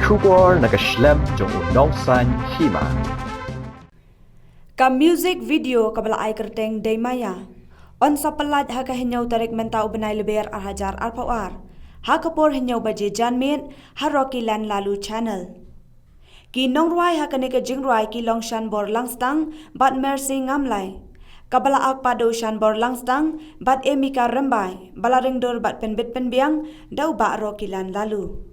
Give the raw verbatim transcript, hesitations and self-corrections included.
Khubor na ka shlem jong u nongsan hima. Ka music video kaba la ai kyrteng Dei Maya yn sa pyllait ha ka hynñiew tarik mynta u bnai Lber ar hajar arphew ar, ha ka por hynñiew baje janmiet, ha Rocky Land Lalu Channel. Ki nongrwai ha kane ka jingrwai ki long Shanbor Langstang bad Mercy Ngamlai, kaba la ak pat da u Shanbor Langstang bad Emika Rymbai, ba la ringdur bad pynbit pynbiang da u Bah Rocky Land Lalu.